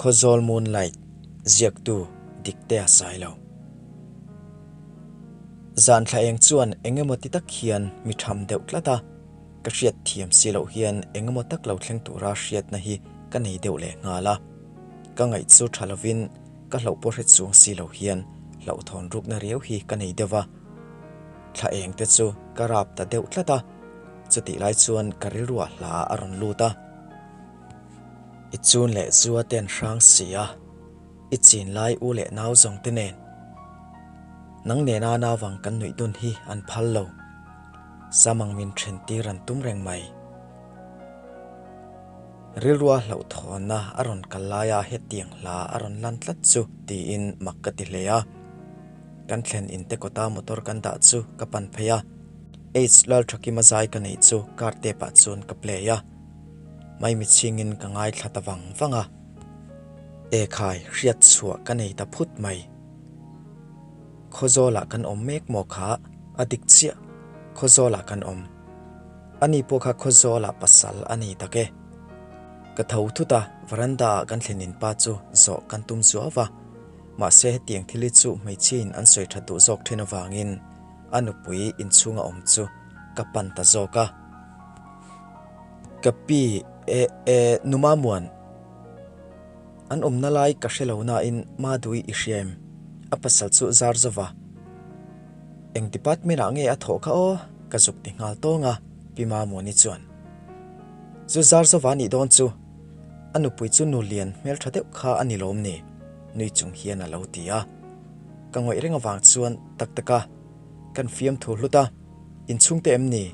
Khawzawl Moonlight ziaktu Diktea Sailo. Zan thla eng chuan engemaw ti tak hian mi tham deuh tlat a, ka hriat thiam si loh hian engemaw tak lo thleng tura hriatna hi ka nei deuh leh nghal a. Ka ngaih chu tha lovin ka hlauh pawh hre chuang si lo hian hlauhthawn rukna riau hi ka nei deuh a. Thla eng te chu ka rap ta deuh tlat a, chutih lai chuan ka rilruah hla a rawn lut a. I chun leh zua te an hrang si a, i chin lai u leh nau zawng te nen. Nang nena nauvang kan nuih dun hi an phal lo. Samang min then tir an tum reng mai. Rilrua hlauhthawnna a rawn kal laia hetiang hla a rawn lan tlat chu tiin mak ka ti hle a. Kan thlen inte kawta motor kan dah chu ka pan phei a. H Lalthakima zai ka neih chu car tape ah chuan ka play a. Maimi chhingin ka ngaithla ta vang vang a. Ekhai hriat chhuah ka nei ta phut mai. Khawzawlah kan awm mek maw kha? A dik chiah, Khawzawlah kan awm. Ani pawh kha Khawzawlah pasal a nei tak e. Ka tho thut a, veranda ah kan thlenin pa chu zawh kan tum zuau va. Mahse hetiang thil hi chu hmeichhiain an sawi that duh zawk thin avangin a nupui inchhunga awm chu ka pan ta zawk a. Ka pi, e, e, Numa Muan. An awmna lai ka hre lo nain Madui i hria em? A pasal chu zar zova. Eng department ah nge a thawh kha aw? Ka zuk ti nghal tawng a, Pi Mamuani chuan. Zu zar zova nih dawn chu. A nupui chu nu lian hmeltha deuh kha a ni lawm ni? Nui chung hian a lo ti a. Ka ngawih reng avang chuan tak tak a, kan fiamthu hlut a, inchhungte em ni?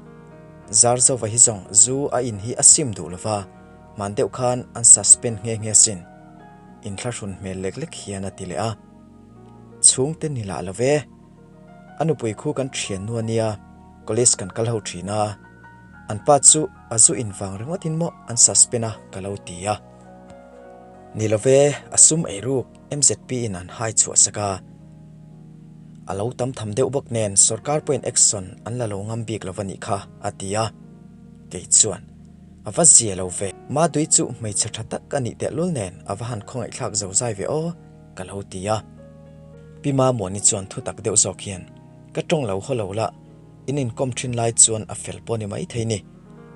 Zar zova hi zawng zu a in hi a sim duh lova. Hman deuh khan an suspend nghe nghe sin. Inthlahrun hmel lek lek hian a ti leh a. Chhungte ni lah lo ve. A nupui khu kan thian nu a nia, college kan kal ho thin a. An pa chu a zu in vang ringawtin maw an suspend a ka lo ti a. Ni lo ve, a sum ei ruk MZP in an hai chhuah sak a. A lo tam tham deuh bawk nen sorkar pawhin action an la lo ngam bik lo va nih kha a ti a. Kei chuan. A va zia lo ve. Madui chu hmeichhe tha tak a nih tehlul nen a va han khawngaihthlak zo zai ve aw, ka lo ti a. Pi Mamuani chuan thu tak deuh zawk hian, Ka tawng lo haw lo la, in inkawm thin lai chuan a fel pawh ni maithei ni.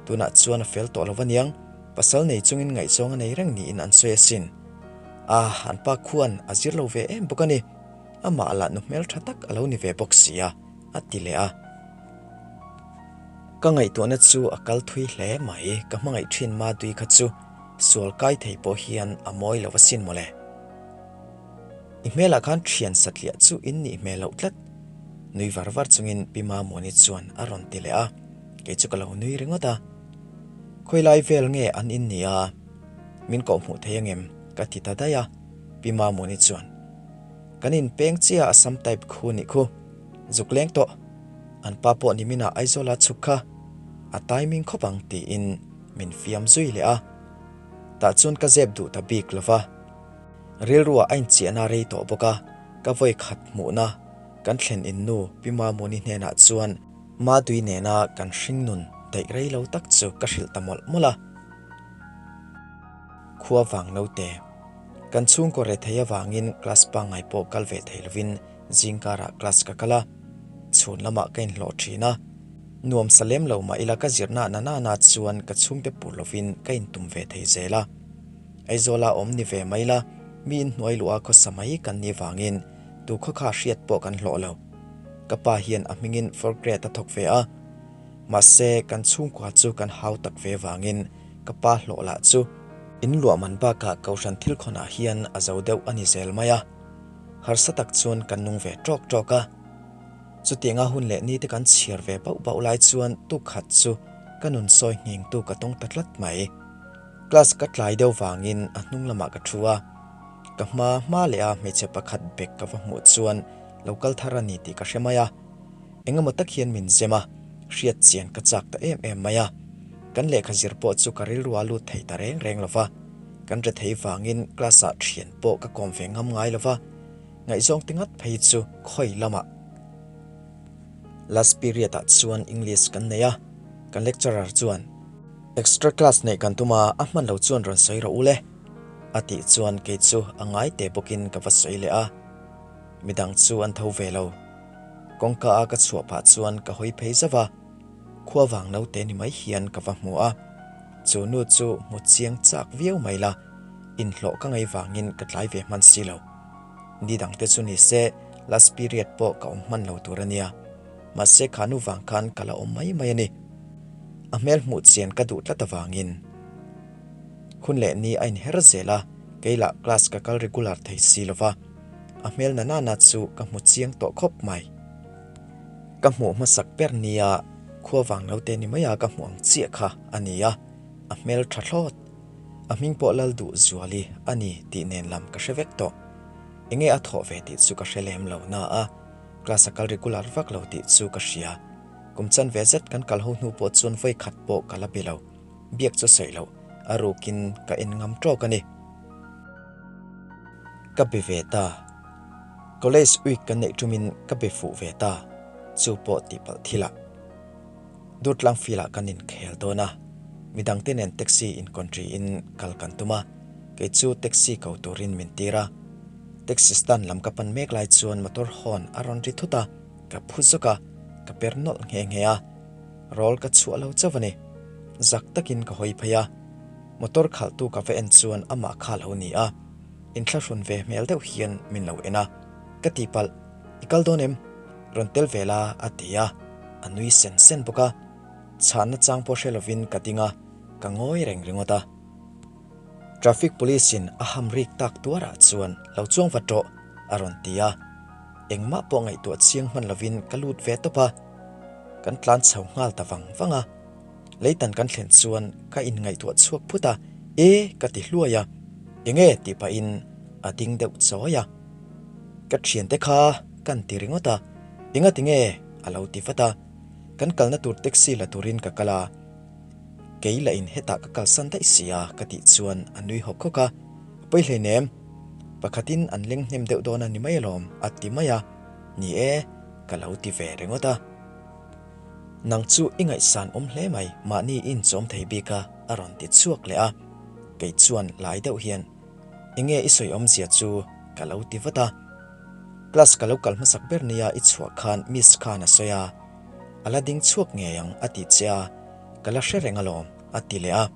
Tunah chuan a fel tawh lo va niang, pasal nei chungin ngaihzawng a nei reng niin an sawi asin. Ah, an pa khuan a zir lo ve em bawk a ni. Amah lah nu hmeltha tak a lo ni ve bawk si a, a ti leh a. Ka ngaihtuahna chu a kal thui hle mai, ka hmangaih thin Madui kha chu sual kai thei pawh hian a mawi lo asin mawle. I hmelah khan thian satliah chu in nih hmel loh tlat. Nui var var chungin Pi Mamuani chuan a rawn ti leh a, kei chu ka lo nui ringawt a. Khawilai vel nge an in ni a? Min kawhhmuh thei angem? ka ti ta daih a, Pi Mamuani chuan, Kan inpeng chiah a sam type khu nih khu. Zuk leng tawh. An pa pawh niminah Aizawla chhuk kha a timing khawp ang tiin min fiam zui leh a. Tah chuan ka zep duh ta bik lo va. Rilruah a inchiahna rei tawh bawk a, ka vawi khat hmuhna kan thlen in nu Pi Mamuni hnenah chuan Madui nena kan hringnun daih rei lo tak chu ka hrilh ta mawlh mawlh a. Khua vang naute. Kan chhungkaw rethei avangin class pangngai pawh kal ve thei lovin Zingkarah class ka kal a, chhun lamah ka inhlawh thin a. Nuam sa lem lo mah ila ka zirna na na na chuan ka chhungte pur lovin ka intum ve thei zel a. Aizawla awm ni ve mai la, mi inhnuai luh a khawsa mai kan nih vangin tu khaw kha hriat pawh kan hlawh lo. Ka pa hian a hmingin fourth grade a thawk ve a, mahse kan chhungkua chu kan hau tak ve vangin ka pa hlawh lah chu in luah man bakah kohhran thil khawnah hian a zo deuh a ni zel mai a. Harsa tak chuan kan nung ve tawk tawk a. Chutianga hun leh ni te kan chhiar ve bauh bauh lai chuan tuk khat chu ka nun sawi nghing tu ka tawng ta tlat mai. Class ka tlai deuh vangin a hnung lamah ka thu a. Ka hma hma leh a hmeichhe pakhat bag ka va hmuh chuan lo kal thar a ni tih ka hre mai a. Engemaw tak hian min zem a, hriat chian ka chak ta em em mai a. Kan lehkha zir pawh chu ka rilru a lut thei ta reng reng lo va. Kan re thei vangin class ah thian pawh ka kawm ve ngam ngai lo va, ngaihzawng ti ngat phei chu khawi lamah. Last period ah chuan English kan nei a, kan lecturer chuan, Extra class neih kan tum a, a hman lo chuan rawn sawi rawh u le. A tih chuan kei chu a ngai te bawkin ka va sawi leh a, midang chu an tho ve lo. Kawngka a ka chhuah phah chuan ka hawi phei zauh a, khua vang naute ni mai hian ka va hmu a, chu nu chu hmu chiang chak viau mai la, inhlawh ka ngei vangin ka tlai ve hman si lo. Ni dangte chu ni se last period pawh ka awm hman lo tur a nia. Mahse kha nu vang khan ka la awm mai mai a ni. A hmel hmuh chian ka duh tlat avangin. Hun leh ni a inher zel a, kei lah class ka kal regular thei si lo va, a hmel na nana chu ka hmu chiang tawh khawp mai. Ka hmuh hmasak ber nia khua vang lo te ni mai a ka hmuh ang chiah kha a ni a, a hmel tha thlawt. A hming pawh lal duh zuali a ni tih nen lam ka hre vek tawh. Enge a thawh ve tih chu ka hre lem lo na a, class a kal regular vak lo tih chu ka hria. Kum chan ve zet kan kal ho hnu pawh chuan vawi khat pawh ka la be lo. Biak chu sawi loh, a rukin ka en ngam tawk a ni. Ka be ve ta. College week kan neih tumin ka be fuh ve ta, chu pawh tihpalh thilah. Durtlang field-ah kan inkhel dawn a, midangte nen taxi inkawnṭi in kal kan tum a, kei chu taxi ko turin min tir a. Taxi stand lam ka pan mek lai chuan motor horn a rawn ri thut a, ka phu zawk a, ka per nawlh nghe nghe a. Rawl ka chhuah lo chauh a ni. Zak takin ka hawi phei a, motor khalhtu ka va en chuan amah kha a lo ni a, inthlahrun ve hmel deuh hian min lo en a, ka tihpalh, i kal dawn em? Rawn tel ve la a ti a, a nui sen sen bawk a, chhanna chang pawh hre lovin ka ding a, ka ngawi reng ringawt a. Traffic police in a ham rik tak tuarah chuan lo chuang vat rawh a rawn ti a, engmah pawh ngaihtuah chiang hman lovin ka lut ve tawp a, kan tlan chho nghal ta vang vang a, leitan kan thlen chuan ka inngaihtuah chhuak phut a, E ka ti hluai a, enge tih pahin a ding deuh chawi a, ka thiante kha kan ti ringawt a, enga tinge a lo ti vat a, kan kalna tur taxi la turin ka kal a. Kei lah in hetah ka kalsan daih si a ka tih chuan a nui hawk hawk a, a pawi hleinem, pakhatin an leng hnem deuh dawn a ni mai alawm a ti mai a, ni e ka lo ti ve ringawt a. Nang chu i ngaihsan awm hle mai mahni i inchawm thei bik a a rawn ti chhuak leh a, kei chuan lai deuh hian enge i sawi awmzia chu ka lo ti vat a, class ka lo kal hmasak ber nia i chhuah khan miss khan a sawi a, A la ding chhuak ngei ang a ti che a, ka la hre reng alawm a ti leh a.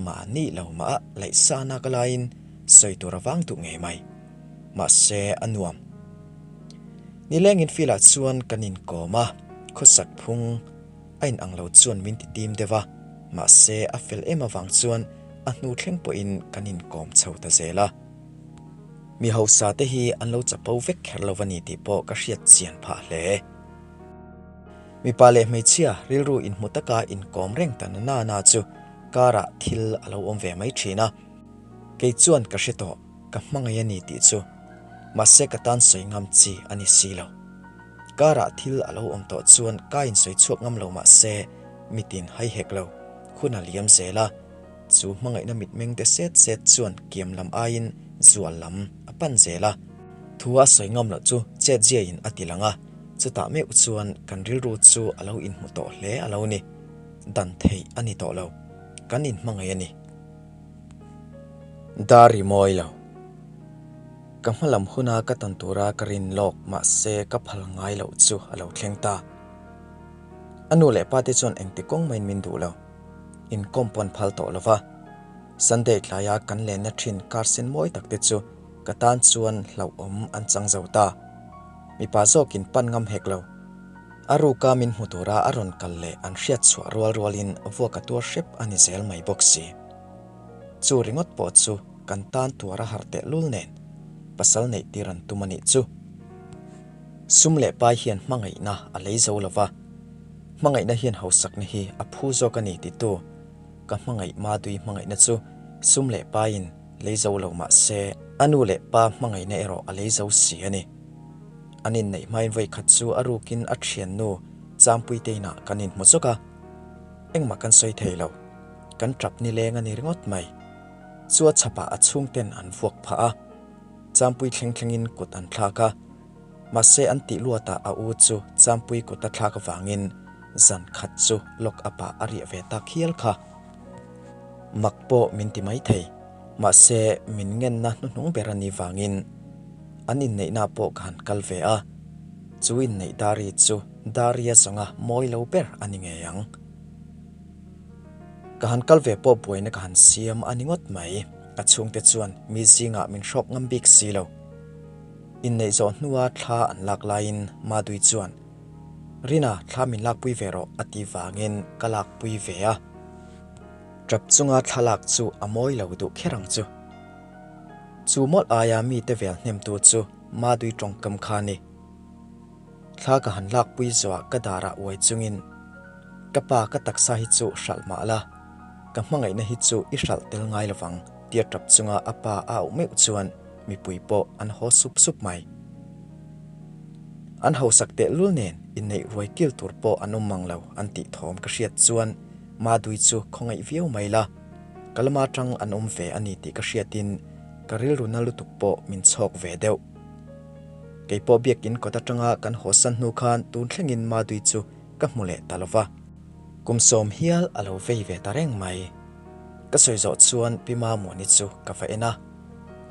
Mahni lo mah a laihsana ka laiin sawi tur a vang duh ngei mai. Mahse a nuam. Nilengin field ah chuan kan inkawm a, khawsak phung a inang lo chuan min ti tim deuh a, mahse a fel em avang chuan a hnu thleng pawhin kan inkawm chho ta zel a. Mi hausa te hi an lo chapo vek kher lo a ni tih pawh ka hriat chian phah hle. Mipa leh hmeichhia rilru inhmu taka inkawm reng ta na na na chu karah thil a lo awm ve mai thin a. Kei chuan ka hre tawh, ka hmangaih a ni tih chu. Mahse ka tan sawi ngam chi a ni si lo. Karah thil a lo awm tawh chuan ka insawi chhuak ngam lo mahse mitin hai hek lo, hun a liam zel a. Chu hmangaihna mitmeng te set set chuan kiam lam aiin zual lam a pan zel a. Thu a sawi ngam loh chu chet ziain a ti lang a, chutah meuh chuan kan rilru chu a lo inhmu tawh hle a lo ni. Dan theih a ni tawh lo. Kan inhmangaih a ni. Dar ri mawi lo. Ka hma lam huna ka tan tura ka rin lawk mahse ka phal ngai loh chu a lo thleng ta. A nu leh pa te chuan engti kawng maiin min duh lo. Inkawm pawn phal tawh lo va. Sunday tlaia kan lenna thin car sen mawi tak te chu ka tan chuan hlauhawm an chang zo ta. Mipa zawkin pan ngam hek lo. A ruka min hmu tura a rawn kal leh an hriat chhuah rual rualin vuak a tuar hrep a ni zel mai bawk si. Chu ringawt pawh chu kan tan tuar a harh tehlul nen pasal neih tir an tum a nih chu. Sum leh pai hian hmangaihna a lei zo lo va, hmangaihna hian hausakna hi a phu zawk a ni titu ka hmangaih Madui hmangaihna chu sum leh paiin lei zo lo mah se a nu leh pa hmangaihna erawh a lei zo si a ni. An inneih hmain vawi khat chu a rukin a thiannu Champuite inah kan inhmu zawk a, engmah kan sawi thei lo, kan tap nileng a ni ringawt mai. Chu a chhapah a chhungten an vuak phah a. Champui thleng thlengin kut an thlak a, mahse an tih luatah a u chu Champui kut a thlak avangin zan khat chu lock up ah a riah ve tak hial kha. Mak pawh min ti mai thei. Mahse, min ngenna hnuhnung ber a nih vangin an inneihna pawh ka han kal ve a, chu inneih dari chu daria zawnga mawi lo ber a ni ngei ang. Ka han kal ve pawh buaina ka han siam a ni ngawt mai, a chhungte chuan mi zingah min hrawk ngam bik si lo. Inneih zawh hnua thla an lak laiin Madui chuan, Rina, thla min lakpui ve rawh a ti vangin ka lakpui ve a. Tap chunga thlalak chu a mawi lo duh kher ang chu. Chu mawlh aia mite vel hnemtu chu Madui tawngkam kha a ni. Thla ka han lakpui zawhah ka darah uai chungin, Ka pa ka taksa hi chu hralh mah la, ka hmangaihna hi chu i hralh tel ngai lovang tia tap chunga a pa a auh meuh chuan mipui pawh an haw sup sup mai. An hausak tehlul nen inneih ruai kil tur pawh an awm mang lo an tih thawm ka hriat chuan Madui chu khawngaih viau mai la, ka lama tang an awm ve a ni tih ka hriatin ka rilru na lutuk pawh min chhawk ve deuh. Kei pawh biakin kawt atanga kan hawsan hnu khan tun thlengin Madui chu ka hmu leh ta lo va. Kum sawm hial a lo vei ve ta reng mai. Ka sawi zawh chuan Pi Mamuani chu ka va en a,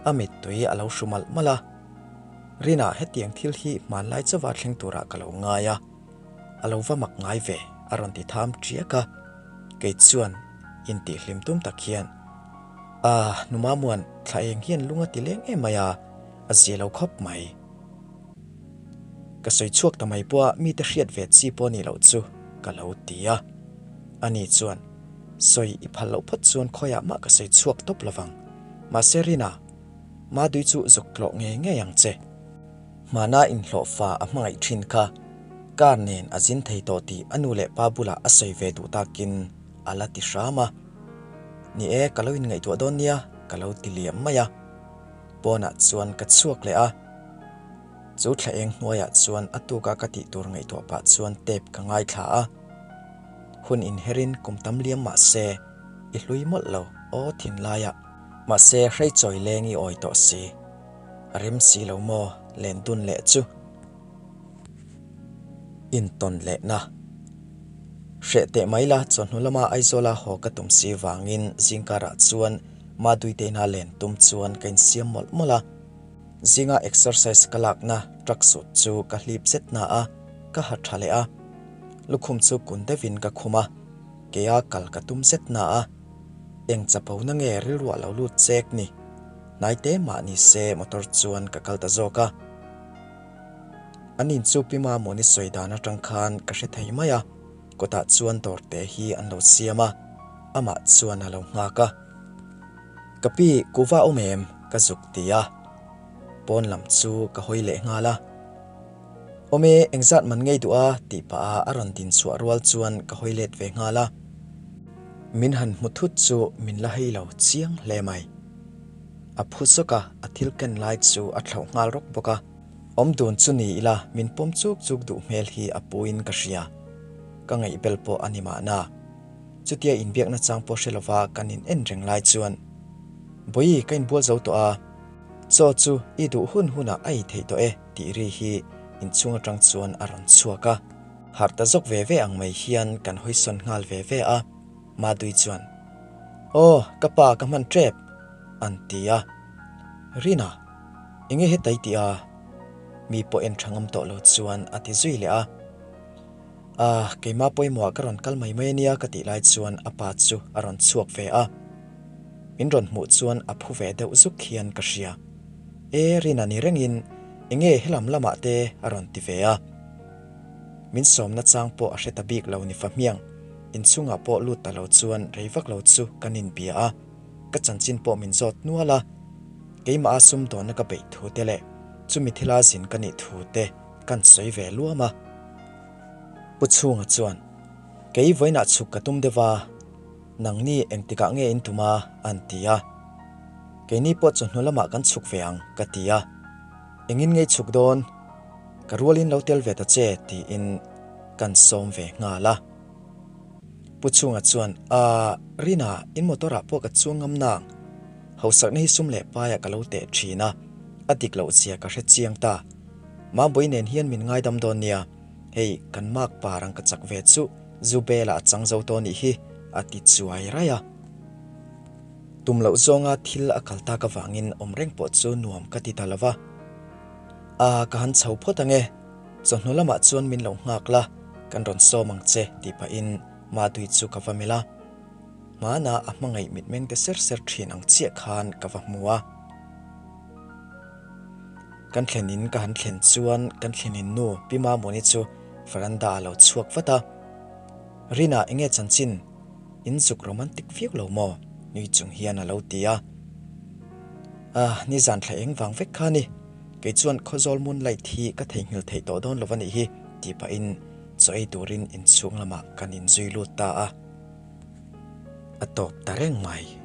a mittui a lo hru malh malh a. Rinah hetiang thil hi hmanlai chauva thleng turah ka lo ngai a. A lo va mak ngai ve, a rawn ti tham ṭiak a. Kei chuan intihhlim tum tak hian, Ah, nu Mamuan, thla eng hian lung a ti leng em mai a, a zia lo khawp mai. Ka sawi chhuak ta mai pawh a mite hriat ve chi pawh ni loh chu ka lo ti a. Ani chuan, Sawi i phal loh phawt chuan khawiah mah ka sawi chhuak tawp lovang. Mahse Rina, Madui chu zuk tlawh ngei ngei ang che. Hmana inhlawh fa a hmangaih thin kha car nen a zin thei tawh tih a nu leh pa bulah a sawi ve duh takin a la ti hram a. Ni e, ka lo inngaihtuah dawn nia, ka lo ti liam mai a. Pawnah chuan ka chhuak leh a. Chu thla eng hnuaiah chuan a tuka ka tih tur ngaihtuah pah chuan tape ka ngaithla a. Hun inherin kum tam liam mah se, i hlui mawlh lo, aw thinlaiah. Mahse, hreichawi leng i awi tawh si. A rem si lo maw len dun leh chu? Intawn lehna. Hreh teh mai la, chawhnu lama Aizawla haw ka tum si vangin zingkarah chuan Maduiteina len tum chuan ka insiam mawlh mawlh a. Zinga exercise ka lakna truck suit chu ka hlip zet na a, ka ha tha leh a. Lukhum chu kun deuhin ka khum a, keia kal ka tum zet na a. Eng chapona nge rilruah lo lut chek ni? Hnaite mah ni se motor chuan ka kal ta zawk a. An in chu Pi Mamawni sawi dan atang khan ka hre thei mai a, kawtah chuan dawr te hi an lo siam a, amah chuan a lo nghak a. Ka pi kuhva awm em? ka zuk ti a, pawn lam chu ka hawi leh nghal a. Awm e, engzat man ngei duh a? tih pah a a rawn din chhuah rual chuan ka hawi let ve nghal a. Min han hmu thut chu min la hei lo chiang hle mai. A phu zawk a, a thil ken lai chu a thlauh nghal rawk bawk a. Awm dun chu ni ila min pawm chuk chuk duh hmel hi a puin ka hria. Ka ngaihbel pawh a ni mahna. Chutia inbiakna chang pawh hre lova kan in en reng lai chuan, Bawihi ka inbual zo tawh a, chaw chu i duh hun hunah a ei theih tawh e tih ri hi inchhung atang chuan a rawn chhuak a. Harh ta zawk ve ve ang mai hian kan hawisawn nghal ve ve a. Madui chuan, Aw, ka pa ka hman tep, an ti a. Rina, enge hetai tih a? Mi pawh en tha ngam tawh lo chuan a ti zui leh a. Ah, keimah pawimawhah ka rawn kal mai mai ania ka tih lai chuan a pa chu a rawn chhuak ve a. Min rawn hmuh chuan a phu ve deuh zuk hian ka hria. E, Rina ni rengin enge helam lamah te a rawn ti ve a. Min sawmna chang pawh a hre ta bik lo ni fa hmiang. Inchhungah pawh lut ta lo chuan rei vak lo chu kan inbia a, ka chanchin pawh min zawt nual a. Keimah a sumdawnna ka beih thu te leh chumi thila zin ka nih thu te kan sawi ve luam a. Pu Chhunga chuan, Kei vawiinah chhuk ka tum deuh a, nangni engtikah nge in tum a? an ti a. Keini pawh chawhnu lamah kan chhuk ve ang ka ti a. Engin ngei chhuk dawn? Ka rualin lo tel ve ta che tiin kan sawm ve nghal a. Pu Chhunga chuan, Aaa, Rina, in motor ah pawh ka chuang ngam nang. Hausakna hi sum leh paiah ka lo teh thin a, a dik loh zia ka hre chiang ta. Mambawih nen hian min ngaidam dawn nia, hei kan mak par ang ka chak ve chu Zubela a chang zo tawh nih hi, a ti chuai raih a. Tum loh zawnga thil a kal tak avangin awm reng pawh chu nuam ka ti ta lo va. A, ka han chho phawt ang e. Chawhnu lamah chuan min lo nghak la, kan rawn sawm ang che tih pahin Madui chu ka va melh a. Hmana a hmangaih mitmeng te ser ser thin ang chiah khan ka va hmu a. Kan thlen in ka han thlen chuan kan thlen in nu Pi Mamuni chu veranda a lo chhuak vat a. Rina enge chanchin? In zuk romantic viau lo maw? Nui chung hian a lo ti a. Ah, nizan thla eng vang vek kha ni. Kei chuan Khawzawl moonlight hi ka theihnghilh theih tawh dawn lo a nih hi tih pahin chaw ei turin inchhung lamah kan inzui lut ta a. A tawp ta reng mai.